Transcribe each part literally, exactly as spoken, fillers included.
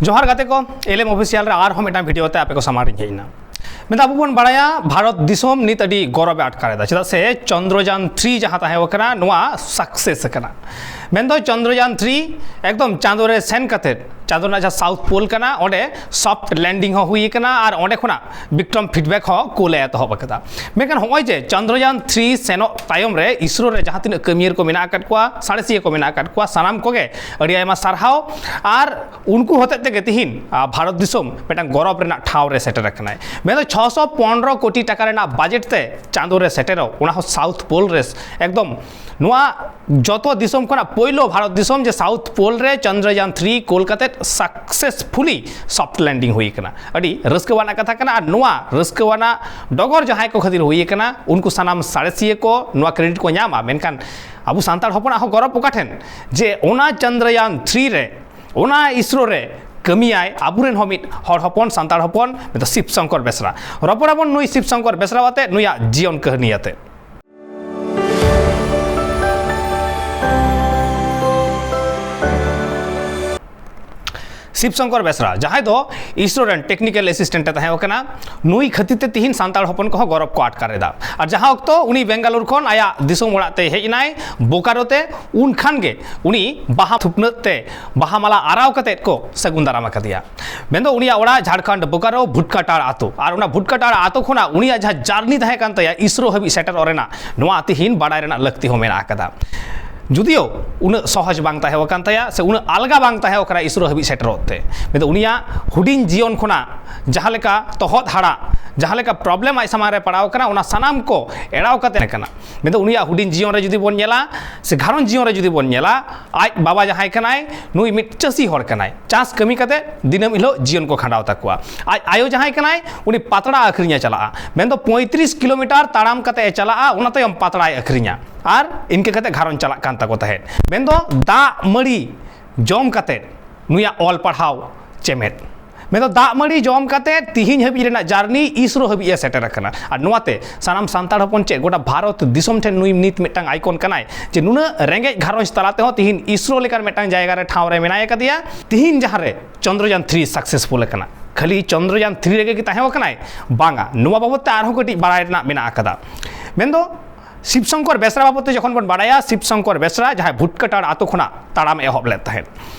ᱡᱚᱦᱟᱨ ᱜᱟᱛᱮ ᱠᱚ, ᱮᱞ ᱮᱢ ᱚᱯᱷᱤᱥᱤᱭᱟᱞ ᱨᱮ ᱟᱨᱦᱚᱸ ᱢᱤᱫᱴᱟᱝ ᱵᱷᱤᱰᱤᱭᱳ ᱛᱮ ᱟᱯᱮ ᱠᱚ ᱥᱟᱢᱟᱝ ᱨᱤᱧ ᱦᱮᱡ ᱮᱱᱟ᱾ ᱢᱮᱱᱫᱟ ᱟᱵᱚ ᱵᱚᱱ ᱵᱟᱲᱟᱭᱟ ᱵᱷᱟᱨᱚᱛ ᱫᱤᱥᱚᱢ ᱱᱤᱛ ᱟᱹᱰᱤ ᱜᱚᱨᱚᱵᱮ ᱟᱴᱠᱟᱨ ᱮᱫᱟ, ᱪᱮᱫᱟᱜ ᱥᱮ ᱪᱚᱱᱫᱨᱚᱡᱟᱱ ᱛᱷᱨᱤ ᱡᱟᱦᱟᱸ ᱛᱟᱦᱮᱸ ᱠᱟᱱᱟ ᱱᱚᱣᱟ ᱥᱟᱠᱥᱮᱥ ᱟᱠᱟᱱᱟ᱾ ᱢᱮᱱᱫᱚ ᱪᱚᱱᱫᱨᱚᱡᱟᱱ ᱛᱷᱨᱤ ᱮᱠᱫᱚᱢ ᱪᱟᱸᱫᱳ ᱨᱮ ᱥᱮᱱ ᱠᱟᱛᱮ ᱪᱟᱸᱫᱳ ᱨᱮᱱᱟᱜ ᱡᱟᱦᱟᱸ ᱥᱟᱣᱩᱛᱷ ᱯᱳᱞ ᱠᱟᱱᱟ ᱚᱸᱰᱮ ᱥᱚᱯᱷᱴ ᱞᱮᱱᱰᱤᱝ ᱦᱚᱸ ᱦᱩᱭ ᱟᱠᱟᱱᱟ ᱟᱨ ᱚᱸᱰᱮ ᱠᱷᱚᱱᱟᱜ ᱵᱤᱠᱨᱚᱢ ᱯᱷᱤᱰᱵᱮᱠ ᱦᱚᱸ ᱠᱳᱞ ᱮ ᱮᱛᱚᱦᱚᱵ ᱟᱠᱟᱫᱟ᱾ ᱢᱮᱱᱠᱷᱟᱱ ᱦᱚᱸᱜᱼᱚᱭ ᱡᱮ ᱪᱚᱱᱫᱨᱚᱡᱟᱱ ᱛᱷᱨᱤ ᱥᱮᱱᱚᱜ ᱛᱟᱭᱚᱢ ᱨᱮ ᱤᱥᱨᱳ ᱨᱮ ᱡᱟᱦᱟᱸ ᱛᱤᱱᱟᱹᱜ ᱠᱟᱹᱢᱤᱭᱟᱹ ᱠᱚ ᱢᱮᱱᱟᱜ ᱟᱠᱟᱫ ᱠᱚᱣᱟ, ᱥᱟᱬᱮᱥᱤᱭᱟᱹ ᱠᱚ ᱢᱮᱱᱟᱜ ᱟᱠᱟᱫ ᱠᱚᱣᱟ, ᱥᱟᱱᱟᱢ ᱠᱚᱜᱮ ᱟᱹᱰᱤ ᱟᱭᱢᱟ ᱥᱟᱨᱦᱟᱣ᱾ ᱟᱨ ᱩᱱᱠᱩ ᱦᱚᱛᱮᱡ ᱛᱮᱜᱮ ᱛᱤᱦᱤᱧ, ᱟ, ᱵᱷᱟᱨᱚᱛ ᱫᱤᱥᱚᱢ ᱢᱤᱫᱴᱟᱝ ᱜᱚᱨᱚᱵ ᱨᱮᱱᱟᱜ ᱴᱷᱟᱶ ᱨᱮ ᱥᱮᱴᱮᱨ ᱟᱠᱟᱱᱟᱭ᱾ ᱢᱮᱱᱫᱚ ᱪᱷᱚᱥᱚ ᱯᱚᱱᱨᱚ ᱠᱳᱴᱤ ᱴᱟᱠᱟ ᱨᱮᱱᱟᱜ ᱵᱟᱡᱮᱴ ᱛᱮ ᱪᱟᱸᱫᱳ ᱨᱮ ᱥᱮᱴᱮᱨᱚᱜ, ᱚᱱᱟ ᱦᱚᱸ ᱥᱟᱣᱩᱛᱷ ᱯᱳᱞ ᱨᱮ ᱮᱠᱫᱚᱢ ᱱᱚᱣᱟ ᱡᱚᱛᱚ ᱫᱤᱥᱚᱢ ᱠᱷᱚᱱᱟᱜ ᱯᱳᱭᱞᱳ ᱵᱷᱟᱨᱚᱛ ᱫᱤᱥᱚᱢ ᱡᱮ ᱥᱟᱣᱩᱛᱷ ᱯᱳᱞ ᱨᱮ ᱪᱚᱱᱫᱨᱚᱭᱟᱱ ᱛᱷᱨᱤ ᱠᱳᱞ ᱠᱟᱛᱮ ᱥᱟᱠᱥᱮᱥᱯᱷᱩᱞᱤ ᱥᱚᱯᱷᱴ ᱞᱮᱱᱰᱤᱝ ᱦᱩᱭ ᱟᱠᱟᱱᱟ᱾ ᱟᱹᱰᱤ ᱨᱟᱹᱥᱠᱟᱹᱣᱟᱱᱟᱜ ᱠᱟᱛᱷᱟ ᱠᱟᱱᱟ᱾ ᱟᱨ ᱱᱚᱣᱟ ᱨᱟᱹᱥᱠᱟᱹᱣᱟᱱᱟᱜ ᱰᱚᱜᱚᱨ ᱡᱟᱦᱟᱸᱭ ᱠᱚ ᱠᱷᱟᱹᱛᱤᱨ ᱦᱩᱭ ᱟᱠᱟᱱᱟ, ᱩᱱᱠᱩ ᱥᱟᱱᱟᱢ ᱥᱟᱬᱮᱥᱤᱭᱟᱹ ᱠᱚ ᱱᱚᱣᱟ ᱠᱨᱮᱰᱤᱴ ᱠᱚ ᱧᱟᱢᱟ᱾ ᱢᱮᱱᱠᱷᱟᱱ ᱟᱵᱚ ᱥᱟᱱᱛᱟᱲ ᱦᱚᱯᱚᱱᱟᱜ ᱦᱚᱸ ᱜᱚᱨᱚᱵ ᱚᱠᱟ ᱴᱷᱮᱱ ᱡᱮ ᱚᱱᱟ ᱪᱚᱱᱫᱨᱚᱭᱟᱱ ᱛᱷᱨᱤ ᱨᱮ, ᱚᱱᱟ ᱤᱥᱨᱳ ᱨᱮ ᱠᱟᱹᱢᱤᱭᱟᱭ ᱟᱵᱚᱨᱮᱱ ᱦᱚᱸ ᱢᱤᱫ ᱦᱚᱲ ᱦᱚᱯᱚᱱ, ᱥᱟᱱᱛᱟᱲ ᱦᱚᱯᱚᱱ, ᱢᱮᱱᱫᱚ ᱥᱤᱵ ᱥᱚᱝᱠᱚᱨ ᱵᱮᱥᱨᱟ᱾ ᱨᱚᱯᱚᱲ ᱟᱵᱚᱱ ᱱᱩᱭ ᱥᱤᱵ ᱥᱚᱝᱠᱚᱨ ᱵᱮᱥᱨᱟ ᱟᱛᱮ, ᱱᱩᱭᱟᱜ ᱡᱤᱭᱚᱱ ᱠᱟᱹᱦᱱᱤ ᱟᱛᱮ᱾ ᱥᱤᱵ ᱥᱚᱝᱠᱚᱨ ᱵᱮᱥᱨᱟ, ᱡᱟᱦᱟᱸᱭ ᱫᱚ ᱤᱥᱨᱳ ᱨᱮᱱ ᱴᱮᱠᱱᱤᱠᱮᱞ ᱮᱥᱤᱥᱴᱮᱱᱴ ᱮ ᱛᱟᱦᱮᱸ ᱠᱟᱱᱟ, ᱱᱩᱭ ᱠᱷᱟᱹᱛᱤᱨ ᱛᱮ ᱛᱤᱦᱤᱧ ᱥᱟᱱᱛᱟᱲ ᱦᱚᱯᱚᱱ ᱠᱚᱦᱚᱸ ᱜᱚᱨᱚᱵ ᱠᱚ ᱟᱴᱠᱟᱨ ᱮᱫᱟ᱾ ᱟᱨ ᱡᱟᱦᱟᱸ ᱚᱠᱛᱚ ᱩᱱᱤ ᱵᱮᱝᱜᱟᱞᱳᱨ ᱠᱷᱚᱱ ᱟᱭᱟᱜ ᱫᱤᱥᱚᱢ ᱚᱲᱟᱜ ᱛᱮ ᱦᱮᱡ ᱮᱱᱟᱭ ᱵᱳᱠᱟᱨᱳ ᱛᱮ, ᱩᱱ ᱠᱷᱟᱱ ᱜᱮ ᱩᱱᱤ ᱵᱟᱦᱟ ᱛᱷᱩᱯᱱᱟᱹᱜ ᱛᱮ ᱵᱟᱦᱟ ᱢᱟᱞᱟ ᱟᱨᱟᱣ ᱠᱟᱛᱮᱫ ᱠᱚ ᱥᱟᱹᱜᱩᱱ ᱫᱟᱨᱟᱢ ᱟᱠᱟᱫᱮᱭᱟ᱾ ᱢᱮᱱᱫᱚ ᱩᱱᱤᱭᱟᱜ ᱚᱲᱟᱜ ᱡᱷᱟᱲᱠᱷᱚᱸᱰ ᱵᱳᱠᱟᱨᱳ ᱵᱷᱩᱴᱠᱟᱴᱟᱲ ᱟᱛᱳ, ᱟᱨ ᱚᱱᱟ ᱵᱷᱩᱴᱠᱟᱴᱟᱲ ᱟᱛᱳ ᱠᱷᱚᱱᱟᱜ ᱩᱱᱤᱭᱟᱜ ᱡᱟᱦᱟᱸ ᱡᱟᱨᱱᱤ ᱛᱟᱦᱮᱸ ᱠᱟᱱ ᱛᱟᱭᱟ ᱤᱥᱨᱳ ᱦᱟᱹᱵᱤᱡ ᱥᱮᱴᱮᱨᱚᱜ ᱨᱮᱱᱟᱜ, ᱱᱚᱣᱟ ᱛᱤᱦᱤᱧ ᱵᱟᱰᱟᱭ ᱨᱮᱱᱟᱜ ᱞᱟᱹᱠᱛᱤ ᱦᱚᱸ ᱢᱮᱱᱟᱜ ᱟᱠᱟᱫᱟ᱾ ᱡᱩᱫᱤᱭᱳ ᱩᱱᱟᱹᱜ ᱥᱚᱦᱚᱡᱽ ᱵᱟᱝ ᱛᱟᱦᱮᱸ ᱟᱠᱟᱱ ᱛᱟᱭᱟ ᱥᱮ ᱩᱱᱟᱹᱜ ᱟᱞᱜᱟ ᱵᱟᱝ ᱛᱟᱦᱮᱸ ᱠᱟᱱᱟ ᱤᱥᱨᱳ ᱦᱟᱹᱵᱤᱡ ᱥᱮᱴᱮᱨᱚᱜ ᱛᱮ, ᱢᱮᱱᱫᱚ ᱩᱱᱤᱭᱟᱜ ᱦᱩᱰᱤᱧ ᱡᱤᱭᱚᱱ ᱠᱷᱚᱱᱟᱜ ᱡᱟᱦᱟᱸ ᱞᱮᱠᱟ ᱛᱚᱦᱚᱫ ᱦᱟᱲᱟᱜ, ᱡᱟᱦᱟᱸ ᱞᱮᱠᱟ ᱯᱨᱚᱵᱞᱮᱢ ᱟᱡ ᱥᱟᱢᱟᱝ ᱨᱮ ᱯᱟᱲᱟᱣ ᱠᱟᱱᱟ, ᱚᱱᱟ ᱥᱟᱱᱟᱢ ᱠᱚ ᱮᱲᱟᱣ ᱠᱟᱛᱮ ᱠᱟᱱᱟ᱾ ᱢᱮᱱᱫᱚ ᱩᱱᱤᱭᱟᱜ ᱦᱩᱰᱤᱧ ᱡᱤᱭᱚᱱ ᱨᱮ ᱡᱩᱫᱤ ᱵᱚᱱ ᱧᱮᱞᱟ ᱥᱮ ᱜᱷᱟᱨᱚᱸᱡᱽ ᱡᱤᱭᱚᱱ ᱨᱮ ᱡᱩᱫᱤ ᱵᱚᱱ ᱧᱮᱞᱟ, ᱟᱡ ᱵᱟᱵᱟ ᱡᱟᱦᱟᱸᱭ ᱠᱟᱱᱟᱭ, ᱱᱩᱭ ᱢᱤᱫ ᱪᱟᱹᱥᱤ ᱦᱚᱲ ᱠᱟᱱᱟᱭ᱾ ᱪᱟᱥ ᱠᱟᱹᱢᱤ ᱠᱟᱛᱮ ᱫᱤᱱᱟᱹᱢ ᱦᱤᱞᱳᱜ ᱡᱤᱭᱚᱱ ᱠᱚ ᱠᱷᱟᱸᱰᱟᱣ ᱛᱟᱠᱚᱣᱟ᱾ ᱟᱡ ᱟᱭᱳ ᱡᱟᱦᱟᱸᱭ ᱠᱟᱱᱟᱭ, ᱩᱱᱤ ᱯᱟᱛᱲᱟ ᱟᱹᱠᱷᱨᱤᱧ ᱮ ᱪᱟᱞᱟᱜᱼᱟ᱾ ᱢᱮᱱᱫᱚ ᱯᱚᱸᱭᱛᱨᱤᱥ ᱠᱤᱞᱳᱢᱤᱴᱟᱨ ᱛᱟᱲᱟᱢ ᱠᱟᱛᱮ ᱮ ᱪᱟᱞᱟᱜᱼᱟ, ᱚᱱᱟ ᱛᱟᱭᱚᱢ ᱯᱟᱛᱲᱟᱭ ᱟᱹᱠᱷᱨᱤᱧᱟ᱾ ᱟᱨ ᱤᱱᱠᱟᱹ ᱠᱟᱛᱮ ᱜᱷᱟᱨᱚᱸᱡᱽ ᱪᱟᱞᱟᱜ ᱠᱟᱱ ᱛᱟᱠᱚ ᱛᱟᱦᱮᱸᱫ᱾ ᱢᱮᱱᱫᱚ ᱫᱟᱜ ᱢᱟᱹᱲᱤ ᱡᱚᱢ ᱠᱟᱛᱮ ᱱᱩᱭᱟᱜ ᱚᱞ ᱯᱟᱲᱦᱟᱣ ᱪᱮᱢᱮᱫ᱾ ᱢᱮᱱᱫᱚ ᱫᱟᱜ ᱢᱟᱹᱲᱤ ᱡᱚᱢ ᱠᱟᱛᱮ ᱛᱤᱦᱤᱧ ᱦᱟᱹᱵᱤᱡ ᱨᱮᱱᱟᱜ ᱡᱟᱨᱱᱤ ᱤᱥᱨᱳ ᱦᱟᱹᱵᱤᱡ ᱮ ᱥᱮᱴᱮᱨ ᱟᱠᱟᱱᱟ᱾ ᱟᱨ ᱱᱚᱣᱟᱛᱮ ᱥᱟᱱᱟᱢ ᱥᱟᱱᱛᱟᱲ ᱦᱚᱯᱚᱱ ᱪᱮᱫ ᱜᱚᱴᱟ ᱵᱷᱟᱨᱚᱛ ᱫᱤᱥᱚᱢ ᱴᱷᱮᱱ ᱱᱩᱭ ᱱᱤᱛ ᱢᱤᱫᱴᱟᱝ ᱟᱭᱠᱚᱱ ᱠᱟᱱᱟᱭ, ᱡᱮ ᱱᱩᱱᱟᱹᱜ ᱨᱮᱸᱜᱮᱡ ᱜᱷᱟᱨᱚᱸᱡᱽ ᱛᱟᱞᱟ ᱛᱮᱦᱚᱸ ᱛᱤᱦᱤᱧ ᱤᱥᱨᱳ ᱞᱮᱠᱟᱱ ᱢᱤᱫᱴᱟᱝ ᱡᱟᱭᱜᱟ ᱨᱮ ᱴᱷᱟᱶ ᱨᱮ ᱢᱮᱱᱟᱭ ᱟᱠᱟᱫᱮᱭᱟ᱾ ᱛᱤᱦᱤᱧ ᱡᱟᱦᱟᱸ ᱨᱮ ᱪᱚᱱᱫᱨᱚᱭᱟᱱ ᱛᱷᱨᱤ ᱥᱟᱠᱥᱮᱥᱯᱷᱩᱞ ᱟᱠᱟᱱᱟ, ᱠᱷᱟᱹᱞᱤ ᱪᱚᱱᱫᱨᱚᱭᱟᱱ ᱛᱷᱨᱤ ᱨᱮᱜᱮ ᱠᱤ ᱛᱟᱦᱮᱸ ᱟᱠᱟᱱᱟᱭ? ᱵᱟᱝᱟ, ᱱᱚᱣᱟ ᱵᱟᱵᱚᱫ ᱛᱮ ᱟᱨᱦᱚᱸ ᱠᱟᱹᱴᱤᱡ ᱵᱟᱲᱟᱭ ᱨᱮᱱᱟᱜ ᱢᱮᱱᱟᱜ ᱟᱠᱟᱫᱟ᱾ ᱢᱮᱱᱫᱚ ᱥᱤᱵ ᱥᱚᱝᱠᱚᱨ ᱵᱮᱥᱨᱟ ᱵᱟᱵᱚᱫ ᱛᱮ ᱡᱚᱠᱷᱚᱱ ᱵᱚᱱ ᱵᱟᱲᱟᱭᱟ, ᱥᱤᱵ ᱥᱚᱝᱠᱚᱨ ᱵᱮᱥᱨᱟ ᱡᱟᱦᱟᱸᱭ ᱵᱷᱩᱴᱠᱟᱹᱴᱟᱲ ᱟᱛᱳ ᱠᱷᱚᱱᱟᱜ ᱛᱟᱲᱟᱢ ᱮ ᱮᱦᱚᱵ ᱞᱮᱫ ᱛᱟᱦᱮᱸᱫ,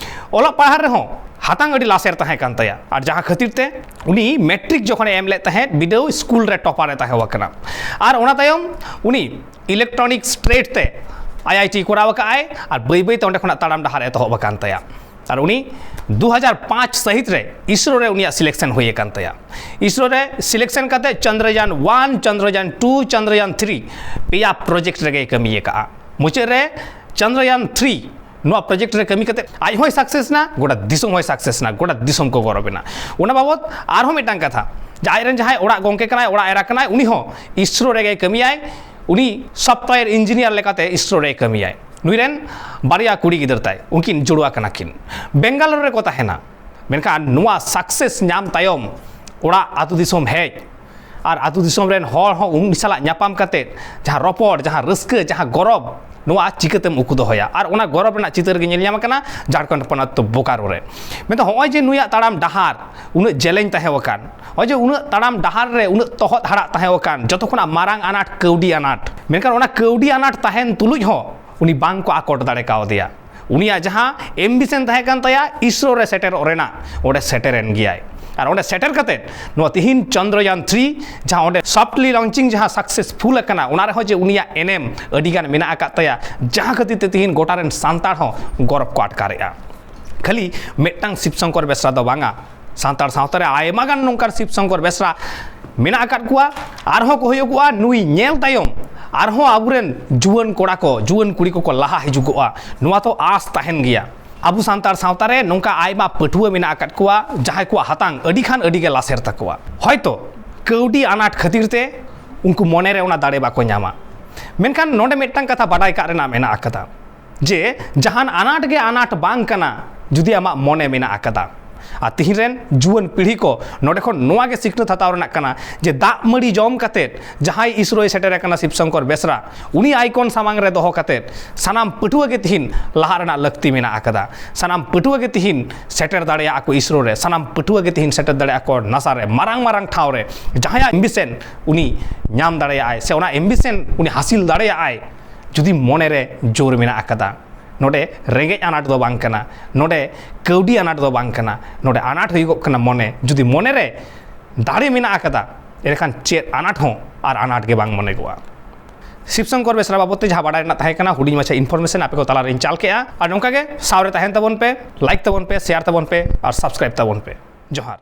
ᱚᱞᱚᱜ ᱯᱟᱲᱦᱟᱜ ᱨᱮᱦᱚᱸ ᱦᱟᱛᱟᱝ ᱟᱹᱰᱤ ᱞᱟᱥᱮᱨ ᱛᱟᱦᱮᱸ ᱠᱟᱱ ᱛᱟᱭᱟ, ᱟᱨ ᱡᱟᱦᱟᱸ ᱠᱷᱟᱹᱛᱤᱨ ᱛᱮ ᱩᱱᱤ ᱢᱮᱴᱨᱤᱠ ᱡᱚᱠᱷᱚᱱᱮ ᱮᱢ ᱞᱮᱫ ᱛᱟᱦᱮᱸᱫ ᱵᱤᱰᱟᱹᱣ, ᱥᱠᱩᱞ ᱨᱮ ᱴᱚᱯᱟᱨ ᱮ ᱛᱟᱦᱮᱸ ᱟᱠᱟᱱᱟ᱾ ᱟᱨ ᱚᱱᱟ ᱛᱟᱭᱚᱢ ᱩᱱᱤ ᱤᱞᱮᱠᱴᱨᱚᱱᱤᱠ ᱴᱨᱮᱰ ᱛᱮ ᱟᱭ ᱟᱭ ᱴᱤ ᱠᱚᱨᱟᱣ ᱟᱠᱟᱫ ᱟᱭ, ᱟᱨ ᱵᱟᱹᱭ ᱵᱟᱹᱭ ᱛᱮ ᱚᱸᱰᱮ ᱠᱷᱚᱱᱟᱜ ᱛᱟᱲᱟᱢ ᱰᱟᱦᱟᱨ ᱮᱛᱚᱦᱚᱵ ᱟᱠᱟᱱ ᱛᱟᱭᱟ᱾ ᱟᱨ ᱩᱱᱤ ᱫᱩ ᱦᱟᱡᱟᱨ ᱯᱟᱸᱪ ᱥᱟᱹᱦᱤᱛ ᱨᱮ ᱤᱥᱨᱳ ᱨᱮ ᱩᱱᱤᱭᱟᱜ ᱥᱤᱞᱮᱠᱥᱚᱱ ᱦᱩᱭ ᱟᱠᱟᱱ ᱛᱟᱭᱟ᱾ ᱤᱥᱨᱳ ᱨᱮ ᱥᱤᱞᱮᱠᱥᱚᱱ ᱠᱟᱛᱮ ᱪᱚᱱᱫᱨᱚᱭᱟᱱ ᱳᱣᱟᱱ, ᱪᱚᱱᱫᱨᱚᱭᱟᱱ ᱴᱩ, ᱪᱚᱱᱫᱨᱚᱭᱟᱱ ᱛᱷᱨᱤ, ᱯᱮᱭᱟ ᱯᱨᱚᱡᱮᱠᱴ ᱨᱮᱜᱮᱭ ᱠᱟᱹᱢᱤ ᱟᱠᱟᱫᱼᱟ᱾ ᱢᱩᱪᱟᱹᱫ ᱨᱮ ᱪᱚᱱᱫᱨᱚᱭᱟᱱ ᱛᱷᱨᱤ ᱱᱚᱣᱟ ᱯᱨᱚᱡᱮᱠᱴ ᱨᱮ ᱠᱟᱹᱢᱤ ᱠᱟᱛᱮ ᱟᱡ ᱦᱚᱸᱭ ᱥᱟᱠᱥᱮᱥ ᱮᱱᱟ, ᱜᱚᱴᱟ ᱫᱤᱥᱚᱢ ᱦᱚᱸᱭ ᱥᱟᱠᱥᱮᱥ ᱮᱱᱟ, ᱜᱚᱴᱟ ᱫᱤᱥᱚᱢ ᱠᱚ ᱜᱚᱨᱚᱵ ᱮᱱᱟ᱾ ᱚᱱᱟ ᱵᱟᱵᱚᱛ ᱟᱨᱦᱚᱸ ᱢᱤᱫᱴᱟᱝ ᱠᱟᱛᱷᱟ, ᱡᱮ ᱟᱡ ᱨᱮᱱ ᱡᱟᱦᱟᱸᱭ ᱚᱲᱟᱜ ᱜᱚᱢᱠᱮ ᱠᱟᱱᱟᱭ, ᱚᱲᱟᱜ ᱮᱨᱟ ᱠᱟᱱᱟᱭ, ᱩᱱᱤ ᱦᱚᱸ ᱤᱥᱨᱳ ᱨᱮᱜᱮᱭ ᱠᱟᱹᱢᱤᱭᱟᱭ᱾ ᱩᱱᱤ ᱥᱚᱯᱷᱴᱣᱮᱭᱟᱨ ᱤᱧᱡᱤᱱᱤᱭᱟᱨ ᱞᱮᱠᱟᱛᱮ ᱤᱥᱨᱳ ᱨᱮᱭ ᱠᱟᱹᱢᱤᱭᱟᱭ᱾ ᱱᱩᱭ ᱨᱮᱱ ᱵᱟᱨᱭᱟ ᱠᱩᱲᱤ ᱜᱤᱫᱟᱹᱨ ᱛᱟᱭ, ᱩᱱᱠᱤᱱ ᱡᱩᱲᱣᱟ ᱠᱟᱱᱟ ᱠᱤᱱ, ᱵᱮᱝᱜᱟᱞᱳᱨ ᱨᱮᱠᱚ ᱛᱟᱦᱮᱱᱟ᱾ ᱢᱮᱱᱠᱷᱟᱱ ᱱᱚᱣᱟ ᱥᱟᱠᱥᱮᱥ ᱧᱟᱢ ᱛᱟᱭᱚᱢ ᱚᱲᱟᱜ ᱟᱹᱛᱩ ᱫᱤᱥᱚᱢ ᱦᱮᱡ ᱟᱨ ᱟᱹᱛᱩ ᱫᱤᱥᱚᱢ ᱨᱮᱱ ᱦᱚᱲ ᱦᱚᱸ ᱩᱱᱤ ᱥᱟᱞᱟᱜ ᱧᱟᱯᱟᱢ ᱠᱟᱛᱮ ᱡᱟᱦᱟᱸ ᱨᱚᱯᱚᱲ, ᱡᱟᱦᱟᱸ ᱨᱟᱹᱥᱠᱟᱹ, ᱡᱟᱦᱟᱸ ᱜᱚᱨᱚᱵᱽ, ᱱᱚᱣᱟ ᱪᱤᱠᱟᱹᱛᱮᱢ ᱩᱠᱩ ᱫᱚᱦᱚᱭᱟ? ᱟᱨ ᱚᱱᱟ ᱜᱚᱨᱚᱵᱽ ᱨᱮᱱᱟᱜ ᱪᱤᱛᱟᱹᱨ ᱜᱮ ᱧᱮᱞ ᱧᱟᱢ ᱟᱠᱟᱱᱟ ᱡᱷᱟᱲᱠᱷᱚᱸᱰ ᱯᱚᱱᱚᱛ ᱵᱳᱠᱟᱨᱳ ᱨᱮ᱾ ᱢᱮᱱᱫᱚ ᱱᱚᱜᱼᱚᱭ ᱡᱮ ᱱᱩᱭᱟᱜ ᱛᱟᱲᱟᱢ ᱰᱟᱦᱟᱨ ᱩᱱᱟᱹᱜ ᱡᱮᱞᱮᱧ ᱛᱟᱦᱮᱸ ᱟᱠᱟᱱ, ᱱᱚᱜᱼᱚᱭ ᱡᱮ ᱩᱱᱟᱹᱜ ᱛᱟᱲᱟᱢ ᱰᱟᱦᱟᱨ ᱨᱮ ᱩᱱᱟᱹᱜ ᱛᱚᱦᱚᱫ ᱦᱟᱲᱟᱜ ᱛᱟᱦᱮᱸ ᱟᱠᱟᱱ, ᱡᱚᱛᱚ ᱠᱷᱚᱱᱟᱜ ᱢᱟᱨᱟᱝ ᱟᱱᱟᱴ ᱠᱟᱹᱣᱰᱤ ᱟᱱᱟᱴ, ᱢᱮᱱᱠᱷᱟᱱ ᱚᱱᱟ ᱠᱟᱹᱣᱰᱤ ᱟᱱᱟᱴ ᱛᱟᱦᱮᱱ ᱛᱩᱞᱩᱡ ᱦᱚᱸ ᱩᱱᱤ ᱵᱟᱝ ᱠᱚ ᱟᱠᱚᱴ ᱫᱟᱲᱮ ᱠᱟᱣᱫᱮᱭᱟ᱾ ᱩᱱᱤᱭᱟᱜ ᱡᱟᱦᱟᱸ ᱮᱢᱵᱤᱥᱚᱱ ᱛᱟᱦᱮᱸ ᱠᱟᱱ ᱛᱟᱭᱟ ᱤᱥᱨᱳ ᱨᱮ ᱥᱮᱴᱮᱨᱚᱜ ᱨᱮᱱᱟᱜ, ᱚᱸᱰᱮ ᱥᱮᱴᱮᱨᱮᱱ ᱜᱮᱭᱟᱭ᱾ ᱟᱨ ᱚᱸᱰᱮ ᱥᱮᱴᱮᱨ ᱠᱟᱛᱮ ᱱᱚᱣᱟ ᱛᱤᱦᱤᱧ ᱪᱚᱱᱫᱨᱚᱭᱟᱱ ᱛᱷᱨᱤ ᱡᱟᱦᱟᱸ ᱚᱸᱰᱮ ᱥᱚᱯᱷᱴᱞᱤ ᱞᱚᱧᱪᱤᱝ ᱡᱟᱦᱟᱸ ᱥᱟᱠᱥᱮᱥᱯᱷᱩᱞ ᱟᱠᱟᱱᱟ, ᱚᱱᱟ ᱨᱮᱦᱚᱸ ᱡᱮ ᱩᱱᱤᱭᱟᱜ ᱮᱱᱮᱢ ᱟᱹᱰᱤᱜᱟᱱ ᱢᱮᱱᱟᱜ ᱟᱠᱟᱫ ᱛᱟᱭᱟ, ᱡᱟᱦᱟᱸ ᱠᱷᱟᱹᱛᱤᱨ ᱛᱮ ᱛᱤᱦᱤᱧ ᱜᱚᱴᱟ ᱨᱮᱱ ᱥᱟᱱᱛᱟᱲ ᱦᱚᱸ ᱜᱚᱨᱚᱵᱽ ᱠᱚ ᱟᱴᱠᱟᱨᱮᱜᱼᱟ᱾ ᱠᱷᱟᱹᱞᱤ ᱢᱤᱫᱴᱟᱝ ᱥᱤᱵ ᱥᱚᱝᱠᱚᱨ ᱵᱮᱥᱨᱟ ᱫᱚ ᱵᱟᱝᱟ, ᱥᱟᱱᱛᱟᱲ ᱥᱟᱶᱛᱟ ᱨᱮ ᱟᱭᱢᱟ ᱜᱟᱱ ᱱᱚᱝᱠᱟᱱ ᱥᱤᱵ ᱥᱚᱝᱠᱚᱨ ᱵᱮᱥᱨᱟ ᱢᱮᱱᱟᱜ ᱟᱠᱟᱫ ᱠᱚᱣᱟ᱾ ᱟᱨᱦᱚᱸ ᱠᱚ ᱦᱩᱭᱩᱜᱚᱜᱼᱟ, ᱱᱩᱭ ᱧᱮᱞ ᱛᱟᱭᱚᱢ ᱟᱨᱦᱚᱸ ᱟᱵᱚᱨᱮᱱ ᱡᱩᱣᱟᱹᱱ ᱠᱚᱲᱟ ᱠᱚ, ᱡᱩᱣᱟᱹᱱ ᱠᱩᱲᱤ ᱠᱚᱠᱚ ᱞᱟᱦᱟ ᱦᱤᱡᱩᱜᱚᱜᱼᱟ᱾ ᱱᱚᱣᱟ ᱛᱚ ᱟᱸᱥ ᱛᱟᱦᱮᱱ ᱜᱮᱭᱟ᱾ ᱟᱵᱚ ᱥᱟᱱᱛᱟᱲ ᱥᱟᱶᱛᱟ ᱨᱮ ᱱᱚᱝᱠᱟ ᱟᱭᱢᱟ ᱯᱟᱹᱴᱷᱩᱣᱟᱹ ᱢᱮᱱᱟᱜ ᱟᱠᱟᱫ ᱠᱚᱣᱟ, ᱡᱟᱦᱟᱸᱭ ᱠᱚᱣᱟᱜ ᱦᱟᱛᱟᱝ ᱟᱹᱰᱤ ᱠᱷᱟᱱ ᱟᱹᱰᱤ ᱜᱮ ᱞᱟᱥᱮᱨ ᱛᱟᱠᱚᱣᱟ᱾ ᱦᱚᱭᱛᱚ ᱠᱟᱹᱣᱰᱤ ᱟᱱᱟᱴ ᱠᱷᱟᱹᱛᱤᱨ ᱛᱮ ᱩᱱᱠᱩ ᱢᱚᱱᱮᱨᱮ ᱚᱱᱟ ᱫᱟᱲᱮ ᱵᱟᱠᱚ ᱧᱟᱢᱟ᱾ ᱢᱮᱱᱠᱷᱟᱱ ᱱᱚᱰᱮ ᱢᱤᱫᱴᱟᱝ ᱠᱟᱛᱷᱟ ᱵᱟᱰᱟᱭ ᱠᱟᱜ ᱨᱮᱱᱟᱜ ᱢᱮᱱᱟᱜ ᱟᱠᱟᱫᱟ, ᱡᱮ ᱡᱟᱦᱟᱱ ᱟᱱᱟᱴ ᱜᱮ ᱟᱱᱟᱴ ᱵᱟᱝ ᱠᱟᱱᱟ, ᱡᱩᱫᱤ ᱟᱢᱟᱜ ᱢᱚᱱᱮ ᱢᱮᱱᱟᱜ ᱟᱠᱟᱫᱟ᱾ ᱟᱨ ᱛᱤᱦᱤᱧ ᱨᱮᱱ ᱡᱩᱣᱟᱹᱱ ᱯᱤᱲᱦᱤ ᱠᱚ ᱱᱚᱰᱮ ᱠᱷᱚᱱ ᱱᱚᱣᱟ ᱜᱮ ᱥᱤᱠᱷᱱᱟᱹᱛ ᱦᱟᱛᱟᱣ ᱨᱮᱱᱟᱜ ᱠᱟᱱᱟ ᱡᱮ ᱫᱟᱜ ᱢᱟᱹᱲᱤ ᱡᱚᱢ ᱠᱟᱛᱮᱫ ᱡᱟᱦᱟᱸᱭ ᱤᱥᱨᱳᱭ ᱥᱮᱴᱮᱨ ᱟᱠᱟᱱᱟ ᱥᱤᱵ ᱥᱚᱝᱠᱚᱨ ᱵᱮᱥᱨᱟ, ᱩᱱᱤ ᱟᱭᱠᱚᱱ ᱥᱟᱢᱟᱝ ᱨᱮ ᱫᱚᱦᱚ ᱠᱟᱛᱮᱫ ᱥᱟᱱᱟᱢ ᱯᱟᱹᱴᱷᱩᱣᱟᱹ ᱜᱮ ᱛᱤᱦᱤᱧ ᱞᱟᱦᱟ ᱨᱮᱱᱟᱜ ᱞᱟᱹᱠᱛᱤ ᱢᱮᱱᱟᱜ ᱟᱠᱟᱫᱟ᱾ ᱥᱟᱱᱟᱢ ᱯᱟᱹᱴᱷᱩᱣᱟᱹ ᱜᱮ ᱛᱤᱦᱤᱧ ᱥᱮᱴᱮᱨ ᱫᱟᱲᱮᱭᱟᱜᱼᱟ ᱠᱚ ᱤᱥᱨᱳ ᱨᱮ, ᱥᱟᱱᱟᱢ ᱯᱟᱹᱴᱷᱩᱣᱟᱹ ᱜᱮ ᱛᱤᱦᱤᱧ ᱥᱮᱴᱮᱨ ᱫᱟᱲᱮᱭᱟᱜᱼᱟ ᱠᱚ ᱱᱟᱥᱟ ᱨᱮ, ᱢᱟᱨᱟᱝ ᱢᱟᱨᱟᱝ ᱴᱷᱟᱶ ᱨᱮ᱾ ᱡᱟᱦᱟᱸᱭᱟᱜ ᱮᱢᱵᱤᱥᱮᱱ ᱩᱱᱤ ᱧᱟᱢ ᱫᱟᱲᱮᱭᱟᱜᱼᱟᱭ, ᱥᱮ ᱚᱱᱟ ᱮᱢᱵᱤᱥᱮᱱ ᱩᱱᱤ ᱦᱟᱹᱥᱤᱞ ᱫᱟᱲᱮᱭᱟᱜᱼᱟᱭ, ᱡᱩᱫᱤ ᱢᱚᱱᱮ ᱨᱮ ᱡᱳᱨ ᱢᱮᱱᱟᱜ ᱟᱠᱟᱫᱟ᱾ ᱱᱚᱰᱮ ᱨᱮᱸᱜᱮᱡ ᱟᱱᱟᱴ ᱫᱚ ᱵᱟᱝ ᱠᱟᱱᱟ, ᱱᱚᱰᱮ ᱠᱟᱹᱣᱰᱤ ᱟᱱᱟᱴ ᱫᱚ ᱵᱟᱝ ᱠᱟᱱᱟ, ᱱᱚᱰᱮ ᱟᱱᱟᱴ ᱦᱩᱭᱩᱜᱚᱜ ᱠᱟᱱᱟ ᱢᱚᱱᱮ᱾ ᱡᱩᱫᱤ ᱢᱚᱱᱮ ᱨᱮ ᱫᱟᱲᱮ ᱢᱮᱱᱟᱜ ᱟᱠᱟᱫᱟ, ᱮᱱᱠᱷᱟᱱ ᱪᱮᱫ ᱟᱱᱟᱴ ᱦᱚᱸ ᱟᱨ ᱟᱱᱟᱴ ᱜᱮ ᱵᱟᱝ ᱢᱚᱱᱮᱜᱚᱜᱼᱟ᱾ ᱥᱤᱵ ᱥᱚᱝᱠᱚᱨ ᱵᱮᱥᱨᱟ ᱵᱟᱵᱚᱫ ᱛᱮ ᱡᱟᱦᱟᱸ ᱵᱟᱰᱟᱭ ᱨᱮᱱᱟᱜ ᱛᱟᱦᱮᱸ ᱠᱟᱱᱟ, ᱦᱩᱰᱤᱧ ᱢᱟᱪᱷᱟ ᱤᱱᱯᱷᱚᱨᱢᱮᱥᱚᱱ ᱟᱯᱮ ᱠᱚ ᱛᱟᱞᱟᱨᱮᱧ ᱪᱟᱞ ᱠᱮᱜᱼᱟ᱾ ᱟᱨ ᱱᱚᱝᱠᱟ ᱜᱮ ᱥᱟᱶᱨᱮ ᱛᱟᱦᱮᱱ ᱛᱟᱵᱚᱱ ᱯᱮ, ᱞᱟᱭᱤᱠ ᱛᱟᱵᱚᱱ ᱯᱮ, ᱥᱮᱭᱟᱨ ᱛᱟᱵᱚᱱ ᱯᱮ ᱟᱨ ᱥᱟᱵᱥᱠᱨᱟᱭᱤᱵ ᱛᱟᱵᱚᱱ ᱯᱮ᱾ ᱡᱚᱦᱟᱨ᱾